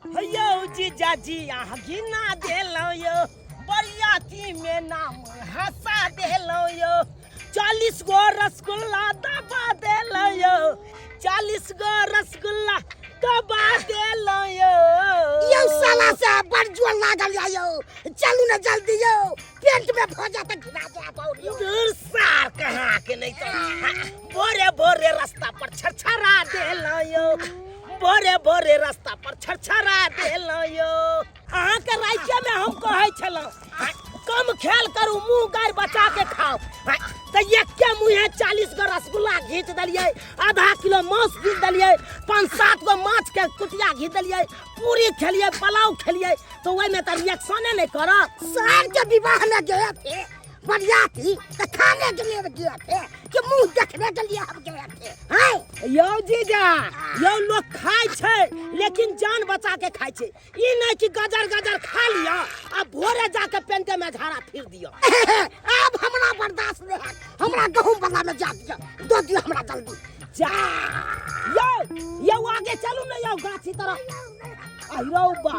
यौ जीजाजी अहाँ घिना देलहुँ यौ बरियाती में नाम हंसा देलहुँ यौ 40 गो रसगुल्ला दबा देलहुँ यौ 40 गो रसगुल्ला दबा देलहुँ यौ। यौ साला से बड़ जोर लागल या यौ, चलू ने जल्दी यौ, पेंट में भऽ जात घिना जायब और यौ। दूर सार कहाँ के नहीं तो भोरे भोरे रास्ता पर छरछरा देलहुँ यौ, भोरे भोरे रास्ता पर छरछरा देलहुँ यौ। अहाँके राज्य में हम कहै छलहुँ कम खेल करू, मुँह गारि बचा के खाओ, तऽ एके मुँहे 40 गो रसगुल्ला घीच देलियै, आधा किलो मांस घीच देलियै, 5-7 गो माछ के कुटिया घीच देलियै, पूरी खेलियै, पुलाव खेलियै, तऽ ओहिमे तऽ रिएक्शने नहि करत। सार के विवाह में गए थे बरियाती, तो खाने के लिए गए थे कि मुंह देखने के लिए हम गए थे? हैं यौ जीजा यौ, लोग खाइ छै लेकिन जान बचा के खाइ छै, ई नहीं कि गजर गजर खा लिया आ भोरे जाके पेंटे में झाड़ा फिर दिया। अब हमरा बर्दाश्त नहीं है, हमरा गहूम वाला में जा दिया, दो दिया हमरा जल्दी। जा यौ यौ आगे चलू ना यौ गाछी तरफ। अहिरौ बा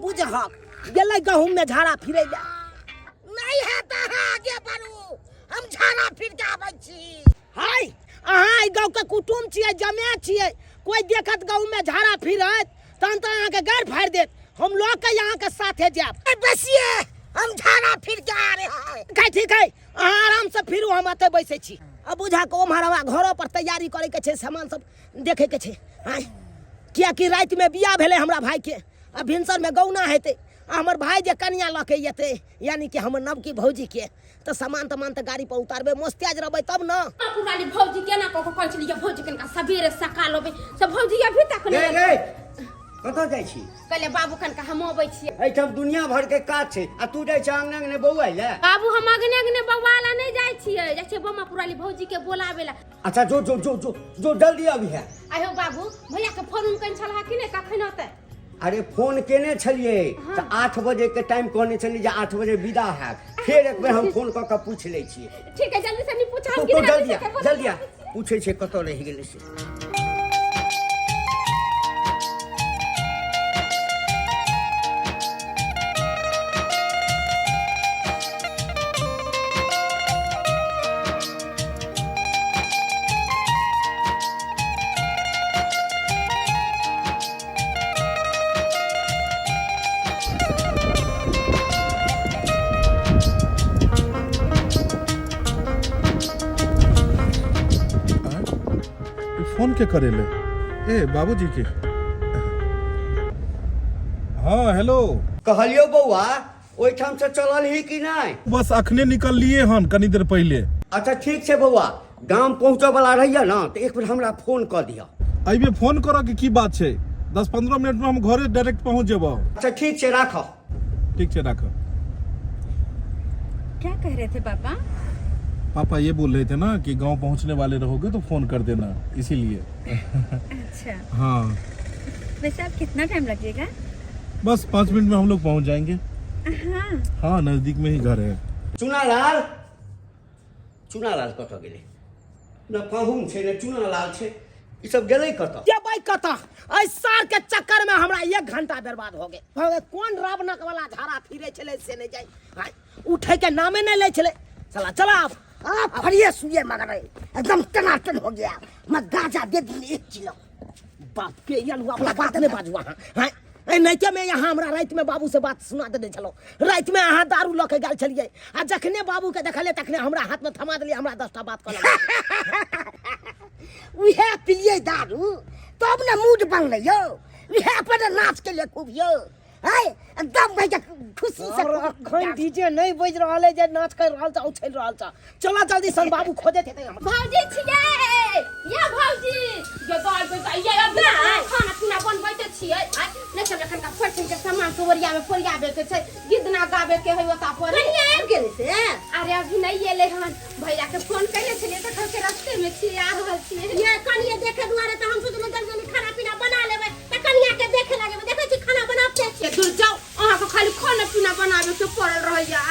बुझहक गेलै गहूम में झाड़ा फिरै ले। नहीं है तो अहाँ आगे बढ़ू, हम झाड़ा फिर के आबै छी। हाय अहाँ एहि गाँव के कुटुम छियै, जमे छियै, कोई देखत गहूम में झाड़ा फिरत तहन तऽ अहाँके गारि फाड़ि देत। हम लऽ के अहाँके साथे जायब। ए, बसिए हम झाड़ा फिर के आ रहे हैं। ठीक है, ठीक है, अहाँ आराम से फिरू, हम एतऽ बैसै छी। अब बुझा के ओम्हर हमरा घरो पर तैयारी करे के छै, सामान सब देखे के छै। आँय, कियाकि राति में बियाह भेलै हमरा भाई के, आ भिनसर में गौना हेतै, आ हमर भाई जे कनिया लऽ के एतै, यानी कि हमर नवकी भौजी के, तऽ सामान तमान तऽ गाड़ी पर उतारबै, मोस्तियाज रहबै तब न। बापू वाली भौजी केना कऽ कऽ कहै छलियै भौजी कनिका सबेरे सकाल अबै, से भौजी अभी तक गे नहि। गे, कतऽ जाइ छी? कहलियै बाबू कनिका हम अबै छियै। एहिठाम दुनिया भर के काज छै आ तू जाइ छै आंगने आंगने बौआइ लए। बाबू हम आंगने आंगने बौआ लए नहि जाइ छियै, जाइ छियै बमा पुराली भौजी के बोलाबै लए। अच्छा जो जो जो जो जो जल्दी अभी है। आयो बाबू भैया के फोन उन कने छलहा कि नहि, कखन औतै? अरे फोन केने छलियै तऽ 8 बजे के टाइम कहने छलियै जे 8 बजे विदा हैत, फेर एक बेर हम फोन कऽ कऽ पूछि लै छियै। ठीक है, जल्दी से नहीं पूछा हम तो कि तो जल्दी आ, जल्दी आ, पूछै छियै कतऽ रहि गेलै से। फोन के करेले? ए बाबूजी के। हाँ हेलो। कहलियो बौआ ओहिठाम से चलल ही कि नहीं? बस अखने निकललिए हन कनी देर पहले। अच्छा ठीक छै बौआ, गाम पहुँचऽ वाला रहिए ना तो एक बेर हमरा फोन कऽ दिअ। अइबे फोन करऽ के की बात छै, 10-15 मिनट में हम घरे डायरेक्ट पहुँच जेबो। अच्छा ठीक छै, राखऽ। ठीक छै, राखऽ। क्या कह रहे थे पापा? पापा ये बोल रहे थे ना कि गांव पहुंचने वाले रहोगे तो फोन कर देना, इसीलिए। अच्छा। हाँ। वैसे आप कितना टाइम लगेगा? बस 5 मिनट में हम लोग पहुंच जाएंगे। हाँ। हाँ, नजदीक में ही घर है। चुनालाल, चुनालाल कतऽ गेलै? न पाहुन छै न चुनालाल छै, ई सब गेलै कतऽ? जेबै कतऽ, एहि सार के चक्कर में हमरा 1 घंटा बर्बाद हो गेल। हो गेल, कोन रावणक वाला झाड़ा फिरे छलै से नहि जाय, आँय, उठे के नामे नहि लै छलै साला। चला आब। आप फरिए सुइए मगर एकदम टनाटन हो गया, मैं गांजा दे दी 1 किलो। बाप के ये लुआ वाला बात नहीं बाजू अहाँ। हाँ, ए नैके में यहाँ हमरा राति में बाबू से बात सुना देने छलहुँ। राति में अहाँ दारू लऽ के गेल छलियै आ जखने बाबू के देखलियै तखने हमरा हाथ में थमा देलियै, हमरा 10टा बात कहलक। उहे पिलियै दारू तब ने मूड बनलै यौ, उहे पर नाच के लिए खूब यौ। है एकदम भाई के खुशी से और अखन डीजे नहीं बज रहल है जे नाच कर रहल छ उछल रहल छ। चला जल्दी सन बाबू खोजे थे हम। भौजी छियै या भौजी ये दाल बेटा ये अभी खाना पीना बनबैते छियै। आय नहि सब एखन का फरछन के सामान सब ओरिया में पोरियाबे के छै, गीतना गाबे के है ओता पर। कनिया आबि गेलै से? अरे अभी नहीं एलै हन, भैया के फोन कैले छलियै तऽ कहलकै रास्ते में छियै, आ रहल छियै। ये कनिया देखे दुआरे तऽ हम सोचलहुँ जल्दी जल्दी खाना पीना बना लेबै तऽ कनिया के देखे लगेबै। देखै छी खाना बनाबते छियै। दूर जाउ, अहाँके खाली खाना पीना बनाबे के पड़ल रहैया।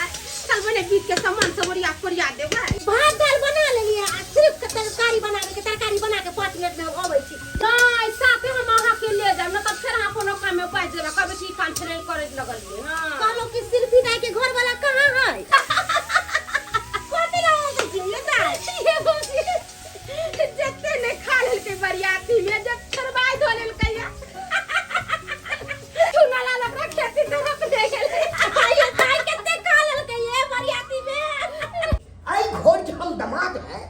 चल बने बीत के सामान सब ओरिया पोरिया देबै। भात दाल बना लेलियै आ सिर्फ के तरकारी बनाबे के, तरकारी बना के 5 मिनट में हम अबै छी। नहि, साथे हम अहाँके ले जायब, नहि तऽ फेर अहाँ कोनो काम में बाजि जेबै। कहबै कि काम फेर करे लगलियै। हां, कहलो कि शिल्पी दाई के घर वाला कहाँ है? कथी ला हंसै छियै ये दाई? ये भौजी जते ने खा लेलकै बरियाती में, जब छोड़बाई धो लेलकै या चुना लाल अपना खेती तरफ दे गेलै। ये दाई कते खा लेलकै ये बरियाती में? आई घोर के हम दामाद है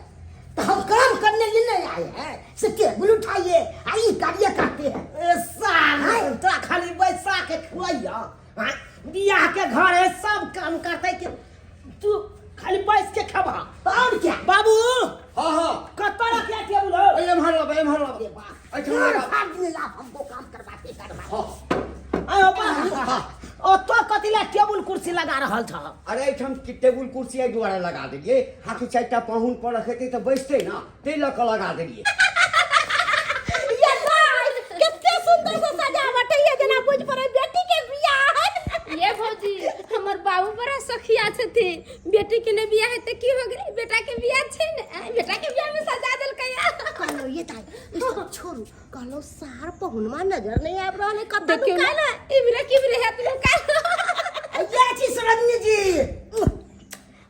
तो हम काम करने लिए नहीं आए हैं से टेबुल उठाइए, आई कार्य करते हैं। ए साल तोरा खाली बैसा के खुआइया। हाँ, बियाह के घर है, सब काम करते कि तू खाली बैस के खेबा। और क्या? बाबू। हाँ हाँ। कतऽ रखिया टेबुल हो? एम्हर लाब, एम्हर लाब। अरे वाह, एहिठाम और लगाब। फाड़ दिए आप हमको काम करवाते करवाते। हाँ। आयो बाबू, ओतऽ कथी ला टेबुल कुर्सी लगा रहल छ? अरे एहिठाम कि टेबुल कुर्सी एहि दुआरे लगा देलियै, हाथी चारिटा पाहुन पर रखेतै तऽ बैसतै ना, ताहि लऽ कऽ लगा देलियै। ये दाई कते सुंदर से सजावट है, ये जेना बुझ पड़े बेटी के बियाह है। ये भौजी, हमर बाबू बड़ा सखिया छथिन। बेटी के ने बियाह हेतै की हो गेलै, बेटा के बियाह छै ने, आँय, बेटा के बियाह में सजा देलकै। कहलो ये दाई, ई सब छोड़ू, कहलो सार पहुनमा नजर नहीं आबि रहल है, कतऽ देखियौ नुकायल ने, है? इमरे किमरे हेत नुकायल। ये छी Saranya ji,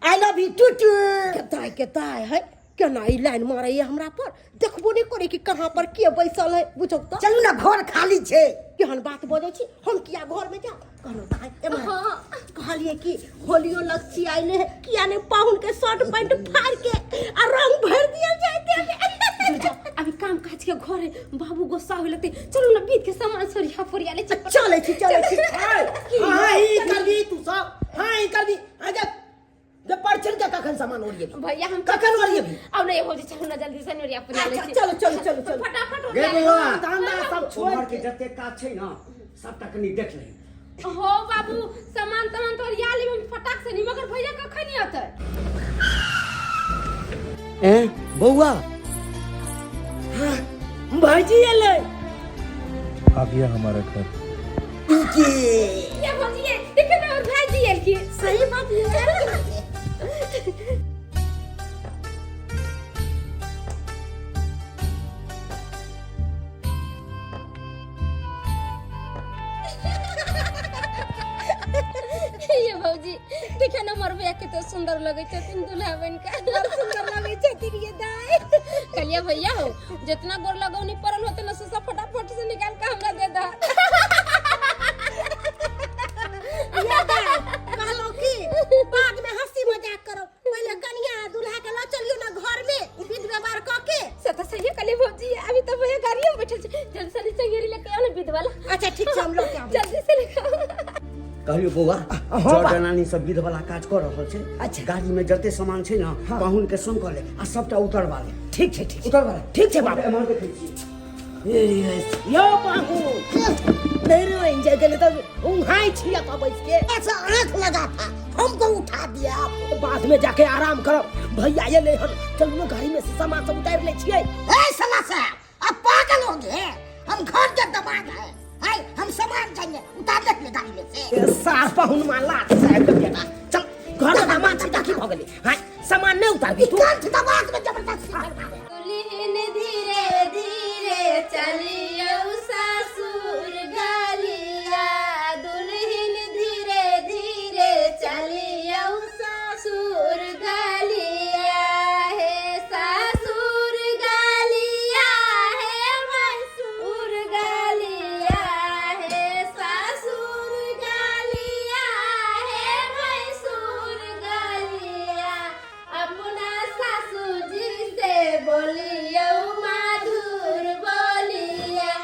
I love you too too. के दाई, के दाई है, केना ई लाइन मारैया हमरा पर, देखबो नहीं करे कि कहाँ पर के बैसल है, बुझौ तऽ। चलू ना, घर खाली छे। केहन बात बजै छी, हम किया घर में जाउ? कहलो दाई एम्हर, कहलिए कि होलियो लग आइले है, किया ने पाहुन के शर्ट पैंट फाड़ के आ रंग भर दियल जाइते। दुर्जा, अभी काम काज के घर है, बाबू गुस्सा होए लगते। चलू ना, बीत के सामान सोरिया फोरिया ले चल। चलै छी, चलै छी। हाँ, ई करबी तू सब, हाँ ई करबी। हाँ, जा जे परछन के कखन सामान ओरिएबी? भैया, हम कखन ओरिएबी? अब नहीं भौजी, चलू ना, जल्दी से नोरिया फोरिया ले अच्छा, छी। चलो चलो चलो चलो। फटाफट गे ओरिया ले। बौआ, धंधा सब छोड़ उम्हर के के जते काज छै ना, सबटा कनि देख लही। हो बाबू, सामान तमान तो ओरिया लेब हम फटाक से नहीं, मगर भैया कखन अतै? ए बौआ। भौजी एलै। आ गया हमारा घर। ये भौजी, ये देखे ना, और भाईजी एलखिन। सही बात ये। ये भौजी, देखे ना, हमर भैया कते सुंदर लगै छथिन दूल्हा बन के। बड़ सुंदर लगै छथिन ये दाई। कहलिए भैया हो, जितना गोर लगौनी पड़ल होते ना, से सब फटाफट से निकाल के हमरा दे दा। ये दाई, कहलो कि बाद में हंसी मजाक करो, पहले कनिया दूल्हा के ल चलियो ना घर में विध व्यवहार क के। से तो सही कहलिए भौजी। अभी तो भैया गाड़ी में बैठल छै, जल्दी से चंगेरी लेके आओ ना विध वाला। अच्छा ठीक छै, हम लऽ के आबै। जल्दी से लेके आओ। कहलियो बौआ, हाँ जर बा। जनानी सब विध वाला काज कऽ रहल छै। अच्छा। गाड़ी में जते सामान छै ना, पाहुन के संग कऽ ले आ सबटा उतरवा ले। ठीक छै, ठीक छै। उतरवा ले। ठीक छै बाबू। एम्हर देखै छी। यो बाबू, नहीं रे, एंजॉय के लिए तो उहाई छी तो बैस के। ऐसा आंख लगा था, हमको उठा दिया आप। बाद में जाके आराम करो, भैया ये ले हन। चलू ना, गाड़ी में से सामान सब उतार ले छियै। ए साला साहब, आप पागल हो गए? हम घर के दमाद है, है हम सामान जाएंगे उतार ले गाड़ी में से। ए, साफ पाहुन माला साहब के बेटा, चल घर के सामान छी की भ गेलै? हां, सामान नहीं उतारबी तू? कंठ दमाद में जबरदस्ती करवा। दुल्हन धीरे धीरे चलियौ ससुर गलिया, दुल्हन धीरे धीरे चलियौ ससुर गलिया, हे ससुर गलिया, हे भैंसुर गलिया, हे ससुर गलिया, हे भैंसुर गलिया, अपना सासू जी से बोलियौ माधुर बोलिया।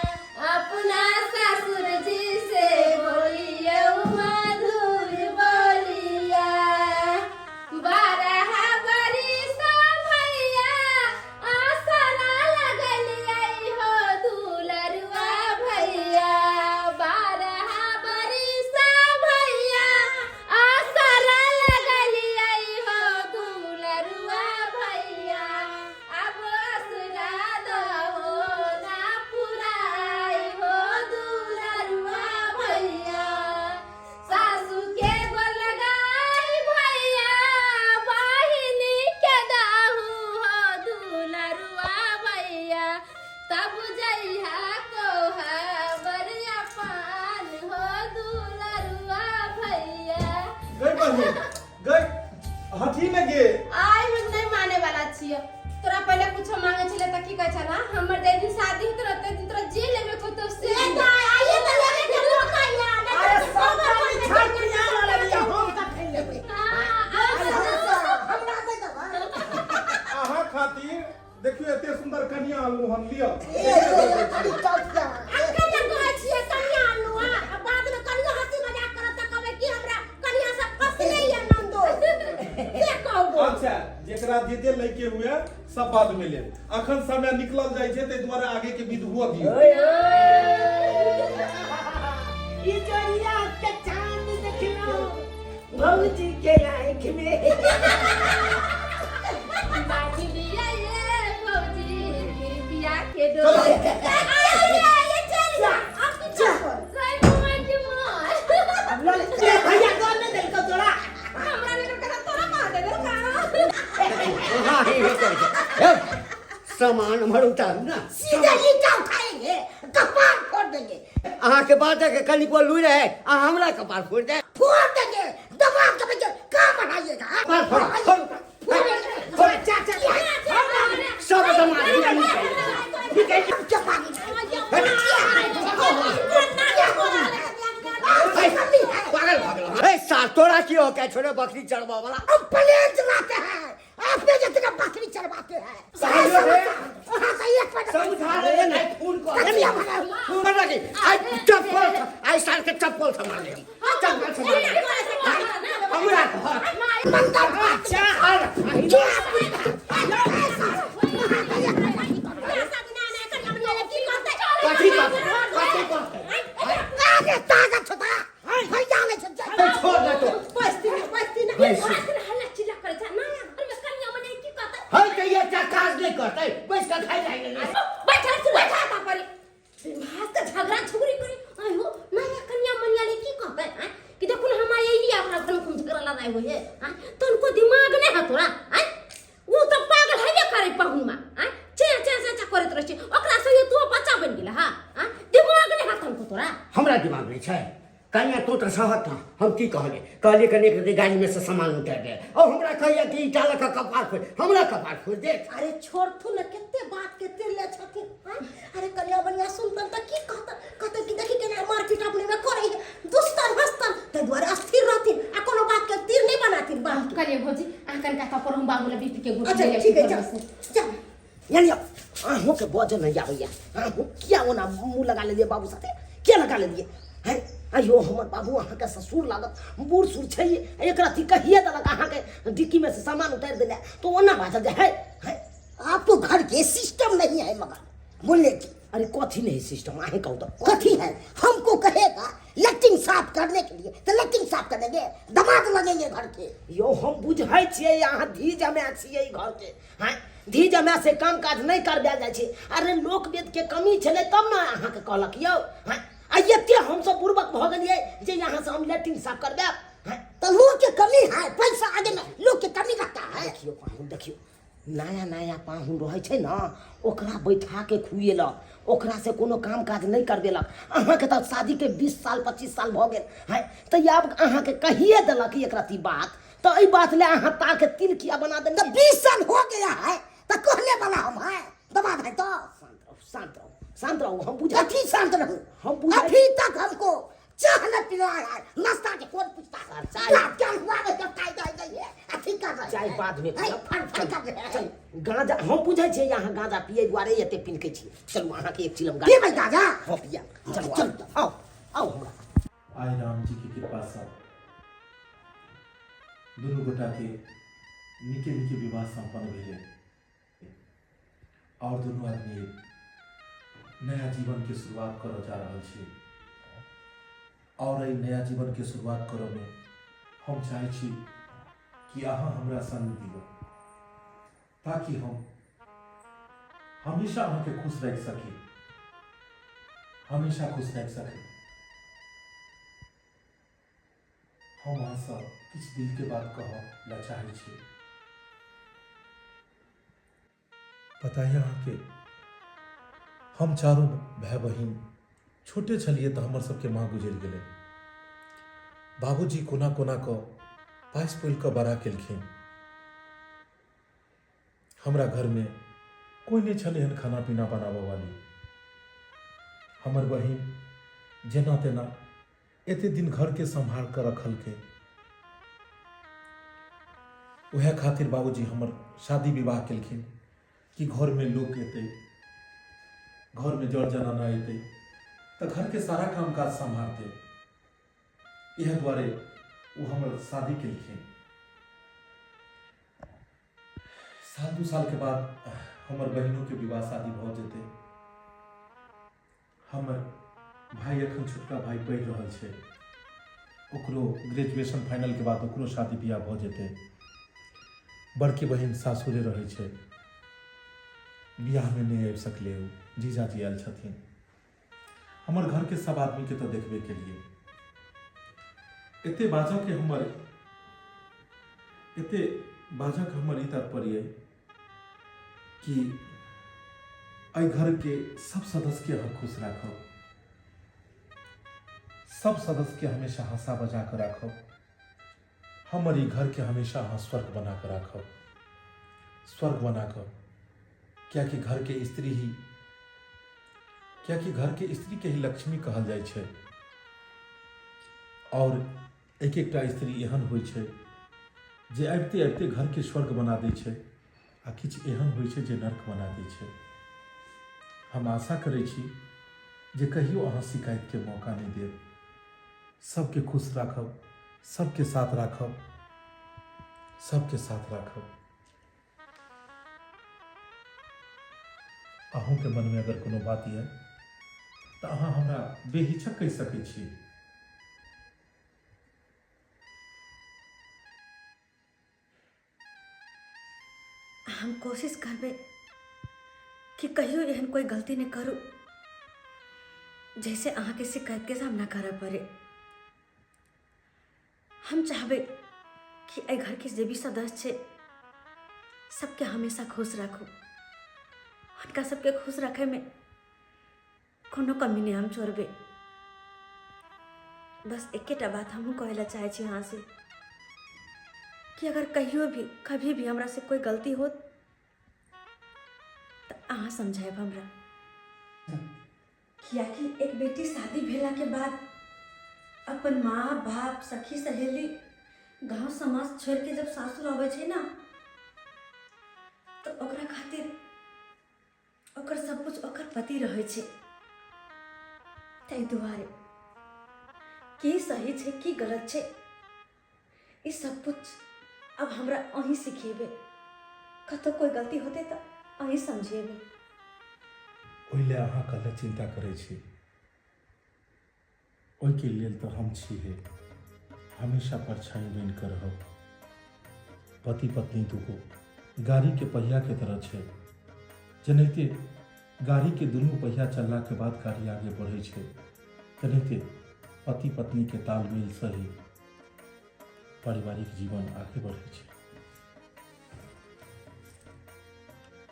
जेकरा जे जे लैके हुए सब बाद में लेब। अखन समय निकलल जाइ छै, ताहि दुआरे आगे के विध हुअ दियौ। ई जोड़िया के चांद देखलहुँ भौजी के आँखि में। बाजी लिया ये भौजी प्रीतिया के डोर। आइए चल जा अब की चल गई मां के मां। अब लऽ ले। ए, भैया गोर नहि देलकौ तोरा? हमरा ने करा तोरा मार दे का। हाँ, हे हे करके हे, सामान हमर उतारू ना। सीधे ईटा उठाएंगे, कपार फोड़ देंगे। अहाँके बात है के कनिको लुइ रहे, अहाँ हमरा कपार फोड़ दे। फोड़ देंगे, दबा के बच्चे कहाँ बढ़ाइएगा? हाँ? कपार फोड़, फोड़, फोड़, फोड़। चा, चा, चा। सब सामान निकल निकल। क्या पानी? पागल भऽ गेलौ। हे सार, तोरा की हो के छोड़े बकरी चरबऽ वाला? हम प्लेन चलाते हैं, अपने जितना बकरी चरवाते हैं। समझो रे। हाँ, सही है, पर- समझा रहे नहीं, फोन कर। कचिया बना हुआ। फोन कर लगी। आई चप्पल, आई सार के चप्पल संभाल ले। चप्पल संभाल ले। हमरा घर। मंगल अच्छा जो कथी करतै? कथी करतै? अरे ताकत छता भैया ले छता। छोड़ दे तो। हल्ला चिल्ला करे छ नया घर में कन्या मने की कहतै? है तऽ ये एकटा काज नहि करतै, बैस कऽ खाइ जाइ गेलै। बैठल छी बैठा ता परी भात के झगड़ा झुगड़ी करी। आयो नया कन्या मनिया ले की कहतै? आय कि देखू न हम आइली अपना घर में झगड़ा लड़ाई होय है। आय तनको दिमाग नै है तोरा? आय उ त पागल हेबे करे पहुन मा। आय चे चे चे चे करैत रहै छै, ओकरा से तू बच्चा बनि गेल। हां आय दिमाग नै है तनको तोरा? हमरा दिमाग नहि छै कन्या, तू तऽ सहत ना। हम की कहलियै? कहलियै कनि एक गाड़ी में से सामान उतारि दे, और हमरा कहिया कि ईटा लऽ कऽ कपार फोड़ि, हमरा कपार फोड़ि दे। अरे छोड़थु न, कते बात के तिरले छथिन। हाँ? अरे कन्या बनिया सुनतन त की कहतन? कहतन कि देखी केना मारपीट अपने में करै है, दुस्तन हस्तन, ताहि दुआरे अस्थिर रहथिन आ कोनो बात के तीर नहीं बनाथिन बात के। करिए भौजी, अहाँ कनिका कपर हम बाबू ला बीपी के गोटी अच्छा ले जाइ ठीक है, छी चल घरमे से। चल। यानी अहूँ के बजल नहीं आबैया। अहूँ किया ओना मुँह लगा लेलियै बाबू साथे? किया लगा लेलियै हैं? अयो हमर बाबू अहाँके ससुर लागत, बूढ़ सूढ़ छै, एक रत्ती कहिए देलक अहाँके डिक्की में से सामान उतारि देले तो ओना बाजल जे है है। आपको घर के सिस्टम नहीं है मगर बोलने की। अरे कथी नहीं सिस्टम, अहें कहू तो। कथी है? हमको कहेगा लैट्रिन साफ करने के लिए तो लैट्रिन साफ करेंगे, दमाद लगेंगे घर के। यो हम बुझै छियै अहाँ धी जमा छियै घर के। हैं, धी जमा से काम काज नहीं करबायल जाइ छै। अरे लोक वेद के कमी छलै तब ने अहाँके कहलक यौ। हैं, आ एते हमसब बुड़बक भऽ गेलियै जे यहाँ से हम लैट्रिन साफ करबायब? हैं, तो लोग के कमी है, पैसा आगे में लोग के कमी रहता है। देखियौ पाहुन, देखियौ नया नया पाहुन रहै छै ने, ओकरा बैठा के खुएलक, ओकरा से कोनो काम काज नहि करबेलक। अहाँके तऽ शादीके 20 साल 25 साल भऽ गेल हैं, तऽ आब अहाँके कहिए देलक एक रत्ती बात तऽ एहि बात ले अहाँ ताके तिल किया बना देलियै? तो 20 साल हो गया है तो कहने वाला हम है, दबा है तो। शांत रहो, शांत रहो, शांत रहो, हम बुझा अभी शांत रहो। हम बुझा अभी तक हमको चाह न पिलाया है, नाश्ता के कौन पूछता है? चाय। क्या क्या हुआ है जब चाय दे गई है? अथी कर रहे चाय हैं। बाद में है, पियब। फल फल कर रहे हैं। चल, गांजा हम बुझै छियै अहाँ गांजा पियै दुआरे एते पिनकै छियै। चलू अहाँके एक चिलम गांजा पीबै गांजा? हँ पिया। चलू, चल। आउ आउ हमरा। आइ राम जी के कृपा से दुनू गोटा के नीके नीके विवाह संपन्न भेलै और दुनू आदमी नया जीवन के शुरुआत करऽ जा रहल छी। और एहि नया जीवन के शुरुआत करऽ में हम चाहै छी कि अहाँ हमरा संग दिअ, ताकि हम हमेशा अहाँके खुश राखि सकी, हमेशा खुश राखि सकी। हम अहाँसँ किछु दिलके बात कहऽ लए चाहै छी। पता है अहाँके, हम चारू भाय बहिन छोटे छलियै तऽ हमर सबके माँ गुजरि गेलै। बाबूजी कोना कोना कऽ पासि पोलि कऽ बड़ा केलखिन। हमरा घरमे कोइ नहि छलै हन खाना पीना बनाबऽ वाली। हमर बहिन जेना तेना एते दिन घरके सम्हार कऽ रखलकै। उएह खातिर बाबूजी हमर शादी विवाह केलखिन कि घरमे लोक एतै, घरमे जर जनाना एतै तऽ घरके सारा काम काज सम्हारतै। इएह दुआरे ओ हमर शादी केलखिन। साल दू साल के बाद हमर बहिनों के विवाह शादी भऽ जेतै। हमर भाई एखन छोटका भाई पढ़ि रहल छै, ओकरो ग्रेजुएशन फाइनल के बाद ओकरो शादी बियाह भऽ जेतै। बड़की बहिन सासुरे रहै छै, बियाहमे नहि आबि सकलै ओ, जीजाजी आयल छथिन। हमर घरके सब आदमीके तऽ देखबे केलिए। एते बाजऽके हमर एते बाजऽके हमर ई तात्पर्य अइ कि एहि घरके सब सदस्यके अहाँ खुश राखब, सब सदस्यके हमेशा हंसा बजा कऽ राखब, हमर ई घरके हमेशा अहाँ स्वर्ग बना कऽ राखब, स्वर्ग बना कऽ, कियाकि घरके स्त्री ही, कियाकि घरके स्त्रीके ही लक्ष्मी कहल जाइ छै। और एक एकटा स्त्री एहन होइ छै जे आबिते आबिते घरके स्वर्ग बना दै छै, आ किछु एहन होइ छै जे नर्क बना दै छै। हम आशा करै छी जे कहियो अहाँ शिकायतके मौका नहि देब, सबके खुश राखब, सबके साथ राखब, सबके साथ राखब। अहूँके मनमे अगर कोनो बात यऽ तऽ अहाँ हमरा बेहिचक कहि सकै छी। हम कोशिश करबै कि कहियो एहन कोई गलती नहीं करू जैसे अहाँके शिकायतके सामना करऽ पड़े। हम चाहबै कि एहि घरके जे भी सदस्य छै सबके हमेशा खुश राखू, हुनका सबके खुश रखैमे कोनो कमी नहि हम छोड़बै। बस एकेटा बात हमहूँ कहै लए चाहै छी अहाँसँ कि अगर कहियो भी कभी भी हमरा से कोई गलती होत तऽ अहाँ समझायब हमरा, कियाकि एक बेटी शादी भेला के बाद अपन माँ बाप सखी सहेली गांव समाज छोड़ के जब सासुर अबै छै ना तऽ ओकरा खातिर ओकर सब कुछ ओकर पति रहै छै। ताहि दुआरे की सही छै की गलत छै ई सब कुछ अब हमरा अहीं सिखेबै, कतौ कोई गलती होतै तऽ अहीं समझेबै। ओहि लए अहाँ कल्हे चिंता करै छी, ओहिके लेल तऽ हम छी हे, हमेशा परछाई बनि कऽ रहब। पति पत्नी दुगो गाड़ीके पहियाके तरह छै, जेनाहिते गाड़ीके दुनू पहिया चललाके बाद गाड़ी आगे बढ़ै छै, तेनाहिते पति पत्नीके तालमेलसँ ही पारिवारिक जीवन आगे बढ़ै छै।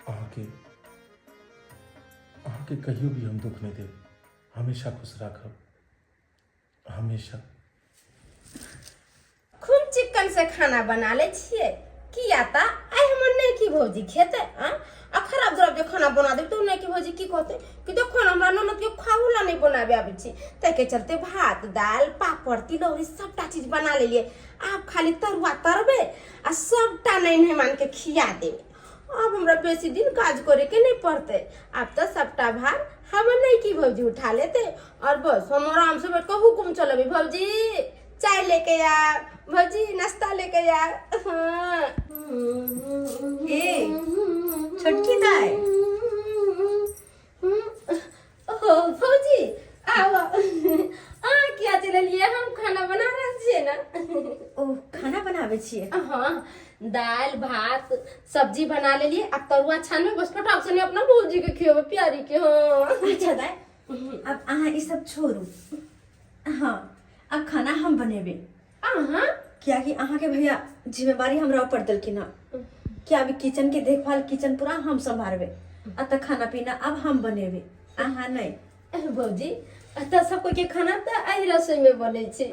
अहाँके अहाँके कहियो भी हम दुख नहि देब, हमेशा खुश राखब, हमेशा। खूब चिकन से खाना बना ले छियै, किया त आइ हमर नैकी भौजी खेतै। आ आ खराब जराब जे खाना बना देब तऽ नैकी भौजी की कहतै कि देखो ना हमरा ननद के खाहू ला नहीं बनाबे आबै छै, ताहिके चलते भात दाल पापड़ तिलौरी सबटा चीज बना लेलियै। आब खाली तरुआ तरबै आ सबटा नहीं मेहमान के खिया देबै। आब हमरा बेसी दिन काज करे के नहीं पड़तै, आब तऽ सबटा भार हमर नैकी भौजी उठा लेतै और बस हम आराम से बैठ के हुकुम चलेबै। भौजी चाय लेके आ, भौजी नाश्ता लेके आ। हाँ। ए, छोटकी दाई। ओहो भौजी आब अहाँ किया चललियै? हम खाना बना रहल छियै ने। ओ खाना बनाबै छियै? हाँ, दाल भात सब्जी बना लेलियै, आब तरुआ छानबै बस, फटाक से अपना भौजी के खियेबै प्यारी के। हाँ अच्छा दाई, अब अहाँ ई सब छोड़ू, हाँ अब खाना हम बनेबे। अहाँ? कियाकि अहाँके भैया जिम्मेवारी हमरा ऊपर देलखिन हँ कि अभी किचन के देखभाल किचन पूरा हम संभारबे, आ तऽ खाना पीना अब हम बनेबे, अहाँ नहीं। भौजी एतऽ सब कोई के खाना तऽ एहि रसोई में बनै छै।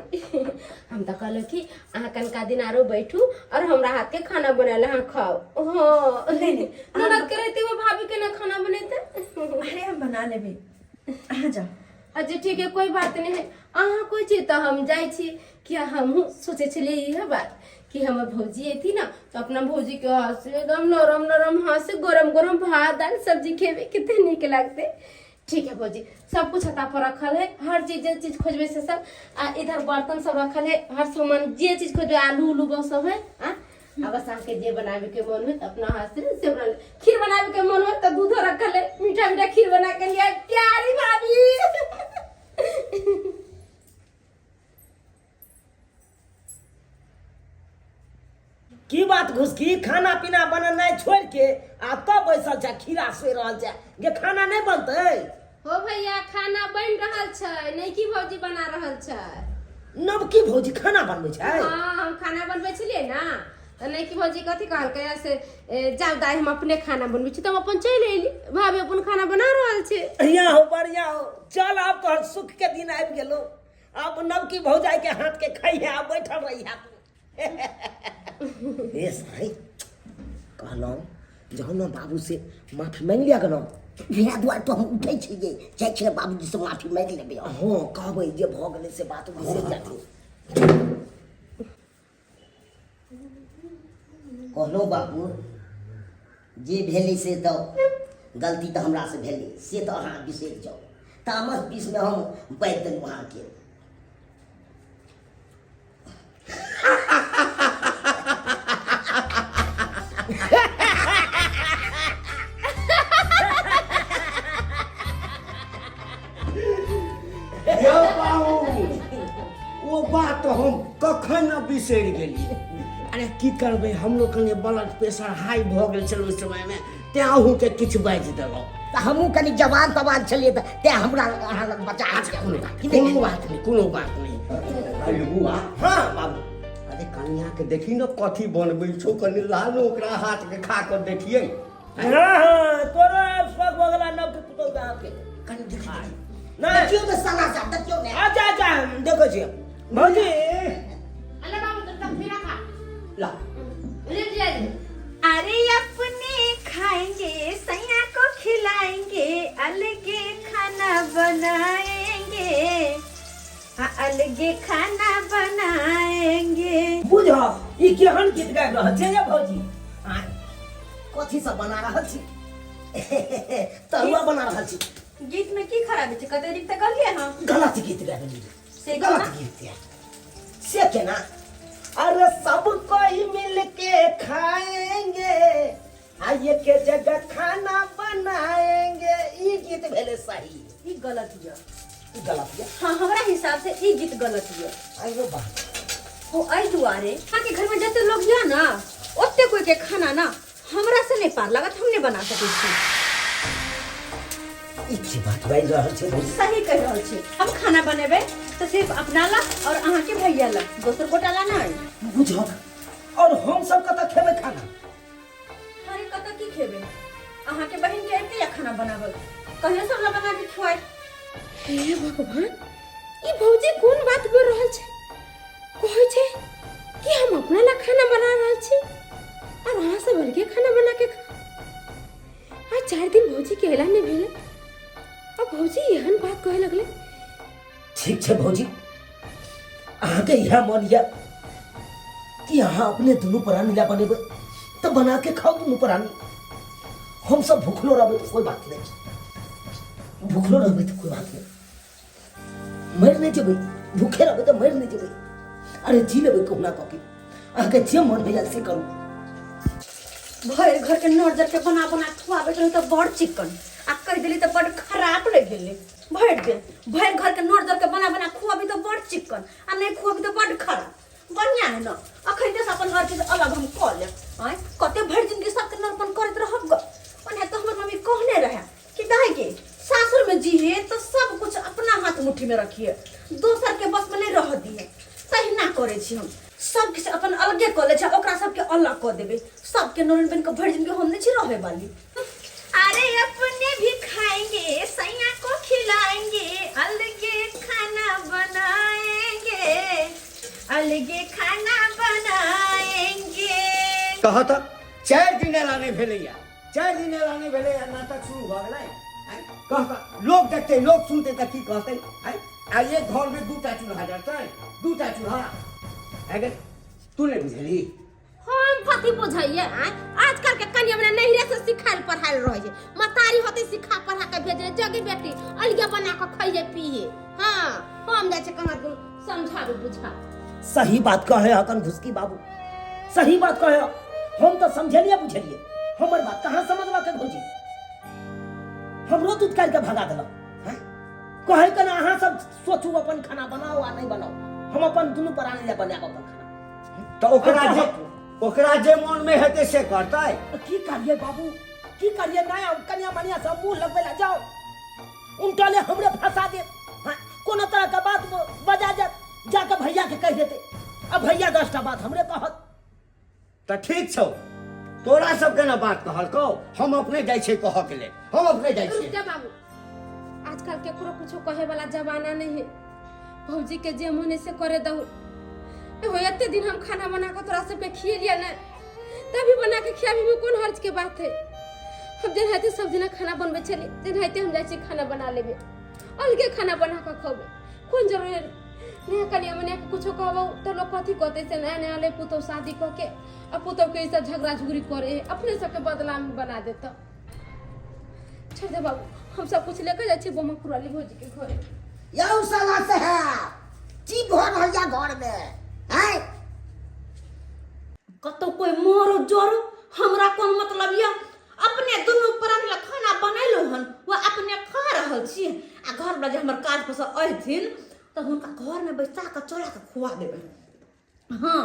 हम तऽ कहलहुँ कि अहाँ कनिका दिन आरो बैठू और हमरा हाथ के खाना बनायल अहाँ खाओ। हाँ नहीं, नहीं, ननद के रहते हुए भाभी के ना खाना बनेते। अरे हम बना लेबे, अहाँ जाओ। अच्छा ठीक है, कोई बात नहीं है। अहाँ कोई चीज तऽ हम जाइ छी, किया हमहूँ सोचै छलियै इएह बात कि हमर भौजी अयती ना तऽ अपना भौजी के हाथ से एकदम नरम नरम हाथ से गरम गरम भात दाल सब्जी खेबै, कते नीक लगतै। ठीक है भौजी, सब कुछ हता पर रखल है, हर चीज जे चीज खोजबै से सब, आ इधर बर्तन सब रखल है, हर सामान जे चीज खोजबै, आलू उलू बहुत सब है। आ आ बस अहाँके जे बनाबे के मन होत अपना हाथ से से बना ले। खीर बनाबे के मन होत तऽ दूधो रखल है, मीठा मीठा खीर बना के लिया प्यारी भाभी। की बात घुसकी, खाना पीना बनेनाइ छोड़ के आ तब बैसल छै खीरा सोहि रहल छै जे खाना नहि बनतै? हो भैया, खाना बनि रहल छै, नैकी भौजी बना रहल छै। नवकी भौजी खाना बनबै छै? हाँ, हम खाना बनबै छलियै ना तऽ नैकी भौजी कथी कहलकै से जाउ दाइ हम अपने खाना बनबै छी, तऽ हम अपन चलि अयली, भाभी अपन खाना बना रहल छै। बढ़िया हो, बढ़िया हो, चल आब तोहर सुख के दिन आबि गेलो, आब नवकी भौजाई के हाथ के खइहे आ बैठल रहिहे तू। हे साई, कहलहुँ जाउ ने बाबू से माफी मांगि लिअ ने। इएह दुआरे तऽ हम उठै छियै, जाइ छियै बाबूजी से माफी मांगि लेबै। हँ, कहबै जे भऽ गेलै से बात बिसरि जाथिन। कहलहुँ बाबू, जे भेलै से तऽ गलती तऽ हमरासँ भेलै, से तऽ अहाँ बिसरि जाउ। तामस बीचमे हम बाजि देलहुँ अहाँके। यौ बाबू, ओ बात तऽ हम कखन ने बिसरि गेलियै। अरे की करबै, हमरो कनि ब्लड प्रेशर हाई भऽ गेल छल ओहि समयमे, तेँ अहूँके किछु बाजि देलहुँ। तऽ हमहूँ कनि जवान तवान छलियै तऽ तेँ हमरा अहाँ लग बचा। अच्छा, कोनो बात कोनो बात नहि, कोनो बात नहि। अरे बुआ। हाँ बाबू। अरे कनिया के देखी ने कथी बनबै छौ, कनि लाल ओकरा हाथ के खा कऽ देखियै। हाँ हाँ, तोरो आब शौक भऽ गेला नव के पुतोह के हाथ के। कनि देखी। नहि देखियौ ने साला साहब, देखियौ ने। अच्छा अच्छा, देखै छियै भौजी। अरे बाबू, तो तब खीरा खा ला ले जिया जी। अरे अपने खाएंगे सैया को खिलाएंगे, अलगे खाना बनाएंगे, हाँ, अलगे खाना बनाएंगे। बुझ ई केहन गीत गाबि रहल छै ये भौजी? आँय, कथी सब बना रहल छी? तरुआ बना रहल छी। गीत में की खराबी छै? कते नीक तऽ कहलियै हम। गलत गीत गाबि से गलत केना? गीत है से केना? अरे सब कोई मिल के खाएंगे आ एक जगह खाना बनाएंगे, ई गीत भेलै सही। ई गलत यऽ। ई गलत ये? हाँ, हमरा हिसाब से ई गीत गलत यऽ। आइयो बा हो, एहि दुआरे अहाँके घर में जते लोग यऽ ना ओते कोई के खाना ना हमरा से नहीं पार लागत, हम नहीं बना सकै छी। ई की बात बाजि रहल छै भौजी? सही कहि रहल छी। हम खाना बनेबै तऽ सिर्फ अपना ला और अहाँके भैया ला, दोसर गोटा ला नहीं। बुझक, और हम सब कतऽ खेबै खाना? अरे कतऽ की खेबै, अहाँके बहिन के अबिते या खाना बनाबल, कहियो सब ला बना के खुआइ। हे भगवान, ई भौजी कोन बात बोल रहल छै? कहै छै कि हम अपना ला खाना बना रहल छी और अहाँ सब अलगे खाना बना के खा। आ 4 दिन भौजी के अयला नहि भेलै आ भौजी एहन बात कहे लगले। ठीक छै भौजी, अहाँके इएह मन यऽ कि अहाँ अपने दुनू प्राणी ला बनेबै तऽ बना के खाउ दुनू प्राणी, हम सब भूखलो रहबै तऽ कोई बात नहीं, भूखलो रहबै तऽ कोई बात नहीं, मरि नहि जेबै, भूखे रहबै तऽ मरि नहि जेबै, अरे जी लेबै कहुना कऽ के, अहाँके जे मन होइए से करू। भरि घर के नजर के बना बना खुआबैत रही तऽ बड़ चिकन, आ कहि देली तऽ बड़ खराब रहि गेलै। भरि दिन भरि घर के नजर के बना बना खुआबी तऽ बड़ चिकन, आ नहि खुआबी तऽ बड़ खराब। बढ़िया है ना, अखन तऽ अपन हर चीज अलग हम कऽ लेब। आँय, कते भरि जिंदगी सबके नरपन करैत रहब ग। ओना तऽ हमर मम्मी कहने रहे कि दाइ गे, सासुर में जीहे तो सब कुछ अपना हाथ मुट्ठी में रखिए, दोसर के बस में नहीं रह दिए। तहिना करै छी हम, सब किछु अपन अलगे कऽ लै छी, ओकरा सबके अलग कऽ देबै। सबके नोरन बनि कऽ भरि जिंदगी हम नहि छी रहै वाली। अरे अपने भी खाएंगे सैया को खिलाएंगे, अलगे खाना बनाएंगे, अलगे खाना बनाएंगे। कह तऽ 4 दिन एला नहि भेलैया, 4 दिन एला नहि भेलैया, नाटक शुरू भऽ गेलै। आँय, कह तऽ लोक देखतै, लोक सुनतै तऽ की कहतै? आँय, आ एक घरमे 2टा चूल्हा जरतै, 2टा चूल्हा। आँय गे, तू नहि बुझली? हम कथी बुझैये? आँय, आजकल के कनिया मने नहिरे से सिखायल पढ़ायल रहै छै, मतारी होते सिखा पढ़ा के भेजने जगे बेटी अलगे बना के खइये पिये। हाँ, हम जाइ छै कहाँ तू समझाबे बुझा। सही बात कहे हकन घुसकी बाबू, सही बात कहे हम तो समझलिए बुझलिए हमर बात कहाँ समझलक है भौजी हमरो दूध काटि के भगा देलक हैं? कहे के ना अहाँ सब सोचू अपन खाना बनाओ आ नहीं बनाओ हम अपन दुनू प्राणी ले बनाएब अपन खाना तऽ ओकरा जे ओकरा जे मन में हेतै से करतै की करिए बाबू की करिए नहीं हम कन्या मनिया सब मुंह लगबै ला जाओ उनटा ले हमरे फंसा दे हाँ, कोनो तरह के बात बजा जात जाके भैया के कह देते अब भैया 10टा बात हमरे कहत। तऽ ठीक छौ तोरा सबके ने बात कहलकौ हम अपने जाइ छियै कहऽ के लेल हम अपने जाइ रुक छियै। जा बाबू आजकल केकरो कुछो कहे वाला जमाना नहीं है भौजी के जे मन है से करे दहु एगो एते दिन हम खाना बना के तोरा सबके खिएलिया ने तभी बना के खियाबी में कोन हर्ज के बात है हम जेनाहिते सब दिना खाना बनबै छली तेनाहिते हम जाइ छी खाना बना लेबै अलगे खाना बना के खबै कोन जरूरी है नया कनिया मनिया के कुछो कहबो तो लोग कथी कहते से नया नया ले पुतोह शादी कऽ के आ पुतोह के ई सब झगड़ा झुगड़ी करे है अपने सबके बदलामी बना देता छोड़ दे बाबू हम सब कुछ लेके जाइ छी बोमा कुराली भौजी के घरे। यौ साला साहब की भऽ रहल या घर में हैं? कतौ कोई मरो जरो हमरा कोन मतलब या अपने दुनू प्राणी ला खाना बनेलहुँ हन वा अपने खा रहल छी आ घर वाला जे हमर काज पर से अयथिन तऽ हुनका घरमे बैसा कऽ चोरा कऽ खुआ देबै। हाँ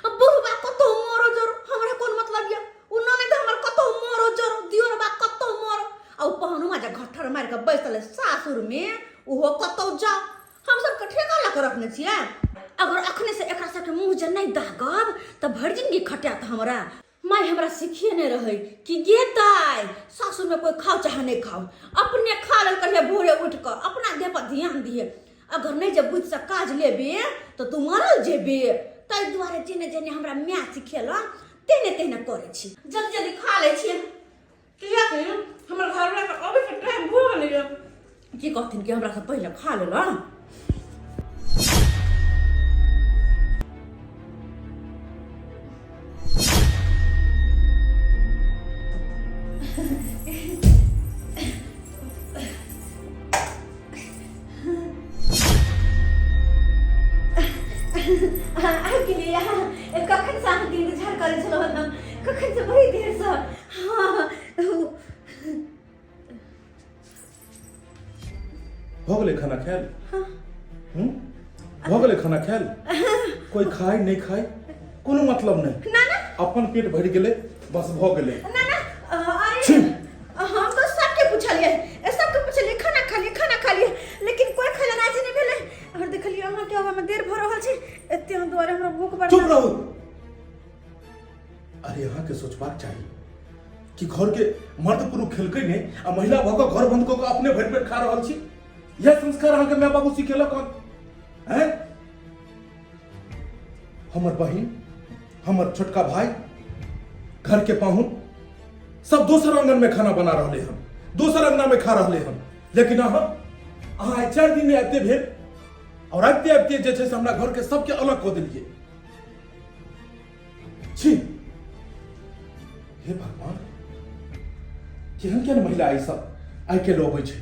आ बुढ़बा कतौ मरो जरो हमरा कोन मतलब या उ ननद हमर कतौ मरो जरो दियोरबा कतौ मरो आ उ पहनुआ जे घट्ठर मारि कऽ बैसल अइ सासुरमे ओहो कतौ जाओ हम सबके ठेका लऽ कऽ रखने छियै। अगर अखने से एकरा सबके मुँह जे नहि दागब तऽ भरि जिंदगी खटायत हमरा। माय हमरा सिखिए नहि रहै कि गे दाइ सासुरमे कोइ खाओ चाहे नहि खाओ अपने खा लेल करिहे भोरे उठि कऽ अपना देह पर ध्यान दिहे अगर नहि जे बुद्धिसँ काज लेबे तऽ तू मरल जेबे ताहि दुआरे जेने जेने हमरा माय सिखेलक तेहने तेहने करै छी। जल्दी जल्दी खा लै छियै किएकि हमर घरवलाके अबैके टाइम भऽ गेलैए की कहथिन कि हमरा से पहिले खा लेलक। आबि गेलियै अहाँ कखन से अहाँके इंतजार करै छलहुँ हम कखन से बड़ी देरसँ हाँ भऽ गेलै खाना खायल हूँ भऽ गेलै खाना खायल कोई खाय नहीं खाय कोनो मतलब नहीं ना ना अपन पेट भरि गेलै बस भऽ गेलै ना ना अरे छी। हम तो सबके पूछलिए सबके पूछलिए खाना खा लिए खाना खा लिए लेकिन कोई खाना राजी नहीं भेलै और देखलिए अहाँ के आबै में देर भऽ रहल छै एते हम दुआरे हमरा भूख बड़ चुप रहू अरे अहाँ के सोचबाक चाही कि घर के मर्द पुरुष खेलकै नहीं आ महिला भऽ कऽ घर बंद कऽ कऽ अपने भरि पेट खा रहल छी यह संस्कार अहाँके माय बाबू सिखेलक हन हैं हमर बहिन हमर छोटका भाई घर के पाहुन सब दोसर आंगन में खाना बना रहले हन दोसर अंगना में खा रहले हन लेकिन अहाँ अहाँ आइ 4 दिन में आबिते भेल और आबिते आबिते जे छै से हमरा घर के सबके अलग कऽ देलियै छी हे भगवान केहन केहन महिला ई सब आइ काल्हि अबै छै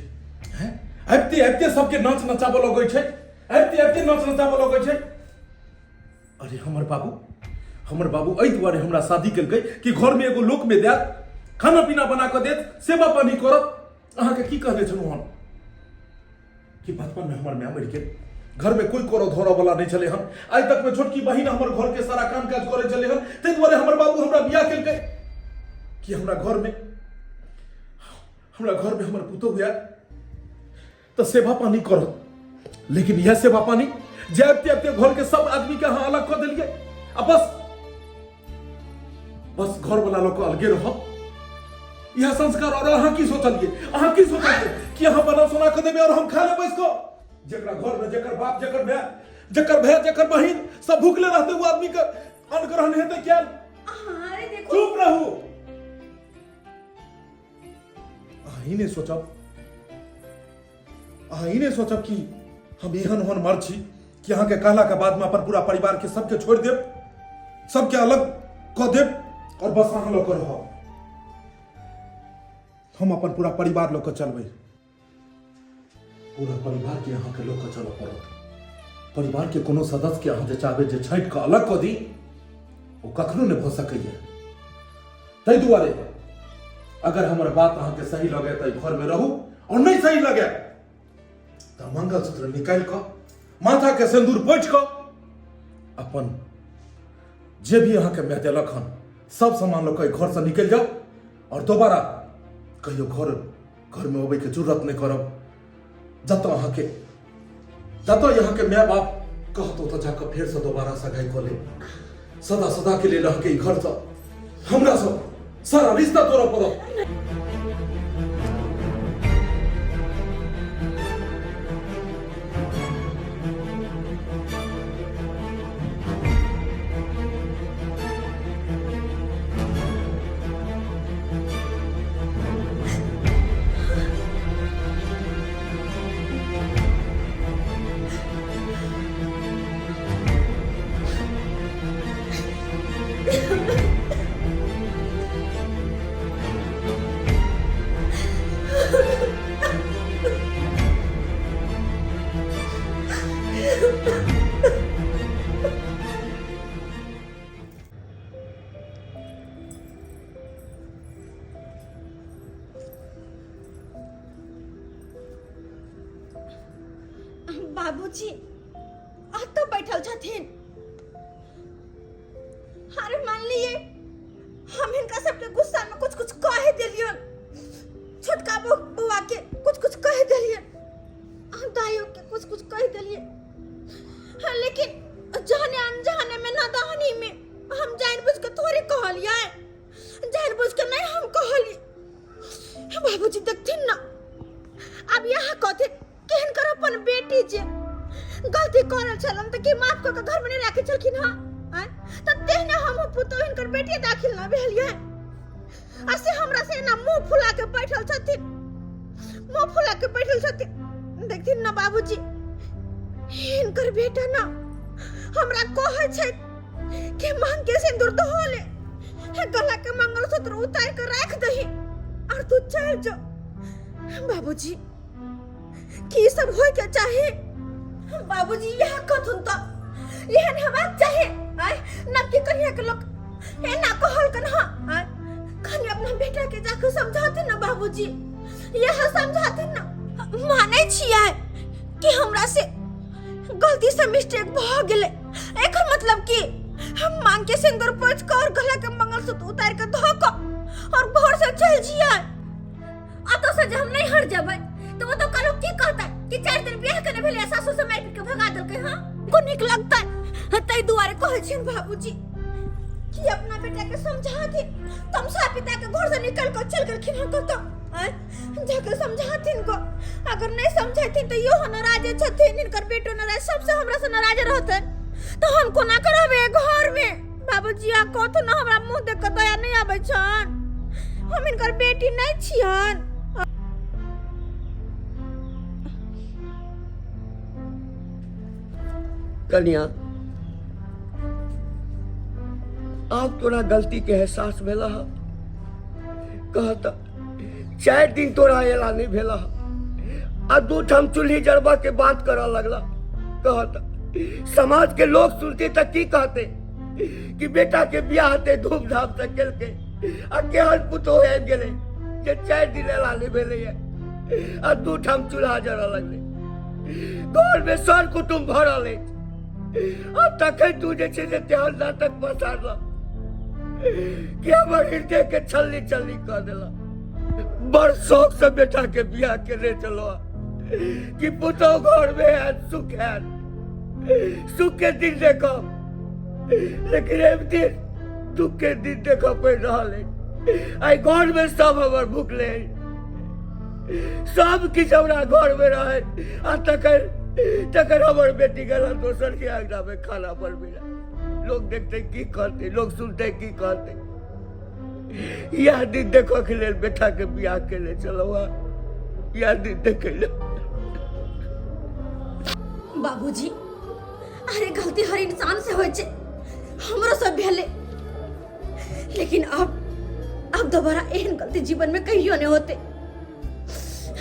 हैं आबिते आबिते सबके नाच नचाबऽ लगै छै आबिते आबिते नाच नचाबऽ लगै छै अरे हमर बाबू एहि दुआरे हमरा शादी केलकै कि घरमे एगो लोकमे देत खाना पीना बना कऽ देत सेवा पानी करत अहाँके की कहने छलहुँ हम कि बचपन में हमर माय मरि गेल घर में कोई करो धरो वाला नहीं छले हन आइ तक में छोटकी बहिन हमर घर के सारा काम काज करे छले हन ताहि दुआरे हमर बाबू हमरा बियाह केलकै कि हमरा घर में हमर पुतोहु आयल तऽ सेवा पानी करत लेकिन यह सेवा पानी जे आबिते आबिते घर के सब आदमी के अहाँ अलग कऽ देलियै आ बस बस घर वाला लोग अलगे रह यह संस्कार और अहाँ की सोचलिए अहाँ की सोचलिए कि अहाँ बना सोना के देबै और हम खा लेबै इसको जेकरा घर में जेकर बाप जेकर भाई जेकर भाई जेकर बहिन सब भूखले रहते वो आदमी के अन्न ग्रहण हेतै क्या अरे देखो चुप रहू अहाँ ई नहि सोचब अहाँ ई नहि सोचब कि हम एहन ओहन मर्द छी कि अहाँके कहलाके बादमे अपन पूरा परिवारके सबके छोड़ि देब सबके अलग कऽ देब और बस अहाँ लऽ कऽ रहब हम अपन पूरा परिवार लऽ कऽ चलबै पूरा परिवारके अहाँके लऽ कऽ चलऽ पड़त परिवारके कोनो सदस्यके अहाँ जे चाहबै जे छाँटि कऽ अलग कऽ दी ओ कखनो नहि भऽ सकैए। ताहि दुआरे अगर हमर बात अहाँके सही लगे तऽ घरमे रहू और नहीं सही लगे तऽ मंगलसूत्र निकालि कऽ माथा के सिंदूर पोछि कऽ अपन जे भी अहाँके माय देलक हन सब सामान लऽ कऽ घरसँ निकलि जाउ और दोबारा कहियो घर घरमे अबैके जरूरत नहि करब। जतऽ अहाँके जतऽ अहाँके माय बाप कहत ओतऽ जाकऽ फेरसँ दोबारा सगाई कऽ लेब। सदा सदा के लेल अहाँके ई घरसँ हमरासँ सारा रिश्ता तोड़ऽ पड़त। बाबूजी अतऽ बैठल छथिन। अरे मान लिए हम हिनका सबके गुस्सा में कुछ कुछ कह देलियन, छोटका बउआ के कुछ कुछ कह देलियन, हम दाइयो के कुछ कुछ कह देलियन। हाँ, लेकिन जाने अनजाने में नादानी में हम जान बुझ के थोड़े कहलियै, जान बुझ के नहीं हम कहलियै। बाबूजी देखथिन ना अब यहाँ कहथिन कि हिनकर अपन बेटी जे गलती करल छलन तऽ की माफ कऽ के घर में नहीं राखे छलखिन हँ? आँय? तऽ तेहने हम पुतोह हिनकर बेटी दाखिल ना भेलियै आ से हमरा से एना मुंह फुला के बैठल छथिन, मुंह फुला के बैठल छथिन। देखथिन ना बाबूजी हिनकर बेटा ना हमरा कहै छै कि मांग के सिंदूर धो ले, गला के मंगलसूत्र उतार के राख दही और तू चल जो। बाबूजी की सब होय के चाहे? बाबूजी यह कथुन तो एहन हेबाक चाहे। आय नबकी कन्या के लोग एना कहल कन। हाँ आय कनि अपना बेटा के जाके समझाथिन ना बाबूजी, यह समझाथिन ना। मानै छियै कि हमरा से गलती से मिस्टेक भऽ गेलै, एकर मतलब कि हम मांग के सिंदूर पोछ के और गला के मंगलसूत्र उतार के धो के और घर से चल जियै। अतऽ से जे हम नहीं हट जेबै तो वो तो कल की कहता कि 4 दिन बियाह के भेलै सासु से मारि पीट के भगा देलकै। हां को नीक लगतै ताहि दुआरे कहै छियनि बाबूजी कि अपना बेटा के समझाथिन। तमसा पिता के घर से निकल के चल गेलखिन हन कतऽ, आँय जाके समझाथिन गो। अगर नहीं समझाथिन तो इहो नाराज छथिन, हिनकर बेटो नाराज, सबसे हमरा से नाराज रहतन तो हम कोना के रहबै घर में? बाबूजी आ कहथुन ना हमरा मुंह देख के दया नहीं आबै छन, हम हिनकर बेटी नहीं छियन। कनिया आब तोरा गलती के एहसास भेला ह? कहता 4 दिन तोरा एला नहीं भेला ह आ 2 ठाम चूल्ही जरबा के बात करऽ लगला। कहता समाज के लोग सुनते त की कहते कि बेटा के बियाह होते धूमधाम से केलकै आ केहन पुतोह आबि गेलै जे 4 दिन एला नहीं भेलै आ 2 ठाम चूल्हा जरऽ लगलै। घर में सर कुटुम्ब भरल अछि आ तखन तू जे छै से तेहन नाटक पसारल कि हमर हृदय के छल्ली छल्ली कऽ देलक। बड़ शौक से बेटा के बियाह केने छलहुँ कि पुतोह घर में आयत सुख आयत, सुख के दिन देखब, लेकिन एक दिन दुख के दिन देखऽ पड़ि रहल अछि। आइ घर में सब हमर भुखले अछि, सब किछु हमरा घर में रहै आ तखन तखन हमर बेटी गेल दोसर के अंगना में खाना बनबै लए। लोग देखते की कहते, लोग सुनते की कहते। यह दिन देखऽ के लेल बेटा के बियाह केने छलहुँ, यह दिन देखै लेल। बाबूजी अरे गलती हर इंसान से होइ छै, हमरो सब भेलै, लेकिन अब दोबारा एहन गलती जीवन में कहियो नहीं होते।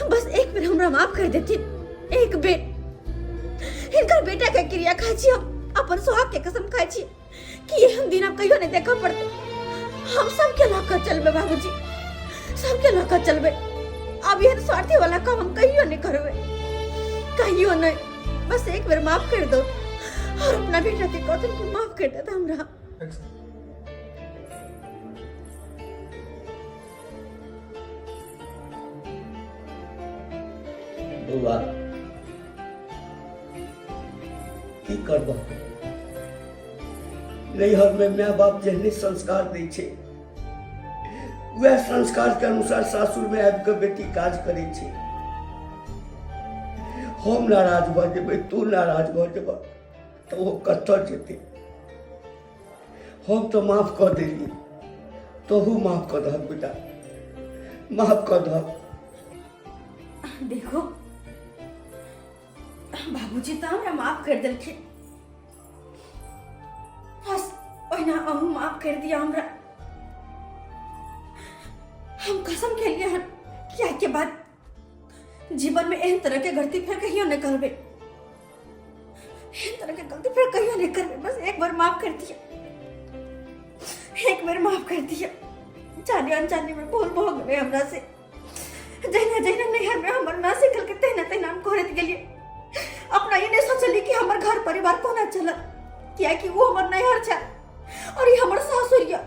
बस एक बेर हमरा माफ कर देथिन, एक बेर। हिनकर बेटा के क्रिया खाइ छी हम, अपन सुहाग के कसम खाइ छी कि एहन दिन आब कहियो नहि देखऽ पड़तै। हम सबके लऽ कऽ चलबै बाबूजी, सबके लऽ कऽ चलबै। आब एहन स्वार्थी वाला काम हम कहियो नहि करबै, कहियो नहि। बस एक बेर माफ कर दो और अपना बेटा के कहथिन कि माफ कर देता हमरा। बौआ, की करबह, नैहरमे माय बाप जेहने संस्कार दै छै वएह संस्कार के अनुसार सासुरमे आबि कऽ बेटी काज करै छै। हम नाराज भऽ जेबै, तू नाराज भऽ जेबह तऽ ओ कतऽ जेतै? हम तऽ माफ कऽ देलियै, तोहू माफ कऽ दहक बेटा, माफ कऽ दहक। देखो बाबूजी तऽ हमरा माफ कर देलखिन, बस ओहिना अहूँ माफ कर दिया हमरा। हम कसम खेलिए हन कि आइ के बाद जीवन में एहन तरह के गलती फिर कहियो नहीं करबे, एहन तरह के गलती फिर कहियो नहीं करबे। बस एक बार माफ कर दिया, एक बार माफ कर दिया। जाने अनजाने में भूल भऽ गेलै हमरा से। जहिना जहिना नैहर में हमर माँ सिखल के तहिना तहिना हम करैत गेलियै। अपना ई नहि सोचलियै कि हमर घर परिवार कोना चलत, कियाकि ओ हमर नैहर छै और ई हमर सासुर यऽ,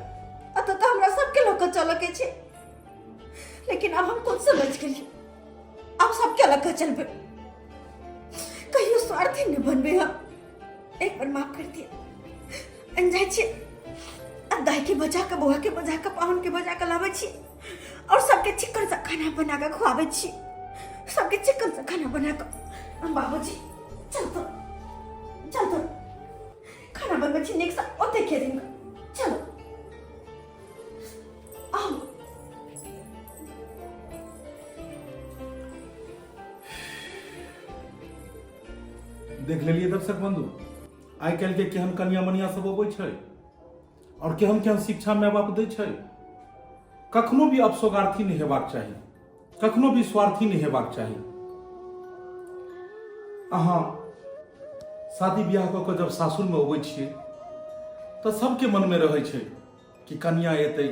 एतऽ तऽ हमरा सबके लऽ कऽ चलऽ के छै। लेकिन आब हम खुद समझ गेलियै, आब सबके लऽ कऽ चलबै, कहियो स्वार्थी नहि बनबै हम। एक बार माफ कर दिया। अन जाइ छियै आ दाई के बजा कऽ, बौआ के बजा कऽ, पाहुन के बजा कऽ लाबै छी और सबके चिकन से खाना बना कऽ खुआबै छी, सबके चिकन से खाना बना कऽ। बाबूजी चल तो, चल तो, खाना बनबै छी नीक से, ओते खेथिन। चलो आउ। देख लेलियै दर्शक बंधु, आइ काल्हि के केहन कनिया मनिया सब अबै छै और केहन केहन शिक्षा माय बाप दै छै। कखनो भी अपसोगार्थी नहि हेबाक चाही, कखनो भी स्वार्थी नहि हेबाक चाही। अहाँ शादी बियाह कऽ कऽ जब सासुरमे अबै छियै तऽ सबके मनमे रहै छै कि कनिया एतै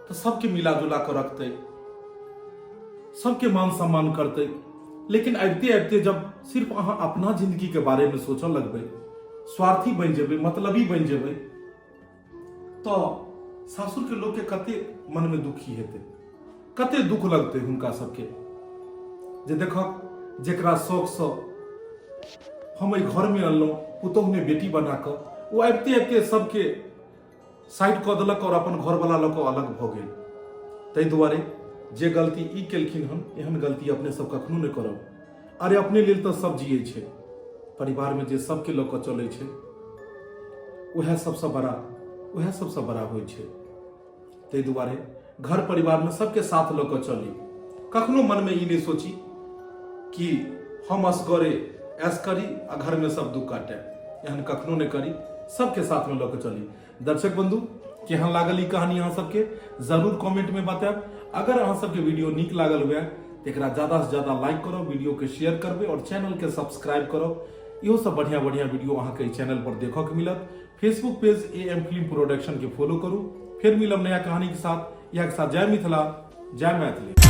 तऽ सबके मिला जुला कऽ रखतै, सबके मान सम्मान करतै। लेकिन आबिते आबिते जब सिर्फ अहाँ अपना जिंदगीके बारेमे सोचऽ लगबै, स्वार्थी बनि जेबै, मतलबी बनि जेबै, तऽ सासुरके लोकके कते मनमे दुखी हेतै, कते दुख लगतै हुनका सबके जे देखक जेकरा शौकसँ हम एहि घरमे अनलहुँ पुतोहु ने बेटी बना कऽ, ओ आबिते आबिते सबके साइड कऽ देलक आओर अपन घरवला लऽ कऽ अलग भऽ गेल। ताहि दुआरे जे गलती ई केलखिन हन, एहन गलती अपने सब कखनो नहि करब। अरे अपने लेल तऽ सब जियै छै, परिवारमे जे सबके लऽ कऽ चलै छै उएह सबसँ बड़ा, उएह सबसँ बड़ा होइ छै। ताहि दुआरे घर परिवारमे सबके साथ लऽ कऽ चली, कखनो मनमे ई नहि सोची कि हम असगरे ऐश करी आ घरमे सब दुख काटे, एहन कखनो नहि करी, सबके साथमे लऽ कऽ चली। दर्शक बंधु, केहन लागल ई कहानी अहाँ सबके जरूर कमेंट में बतायब। अगर अहाँ सबके वीडियो नीक लागल हुए तो एकरा ज्यादा से ज्यादा लाइक करब, वीडियो के शेयर करबे और चैनल के सब्सक्राइब करब। इहो सब बढ़िया बढ़िया वीडियो अहाँ के चैनल पर देखऽ के मिलत। Facebook page A M film production के फॉलो करू। फिर मिलब नया कहानी के साथ। इएह के साथ जय मिथिला, जय मैथिली।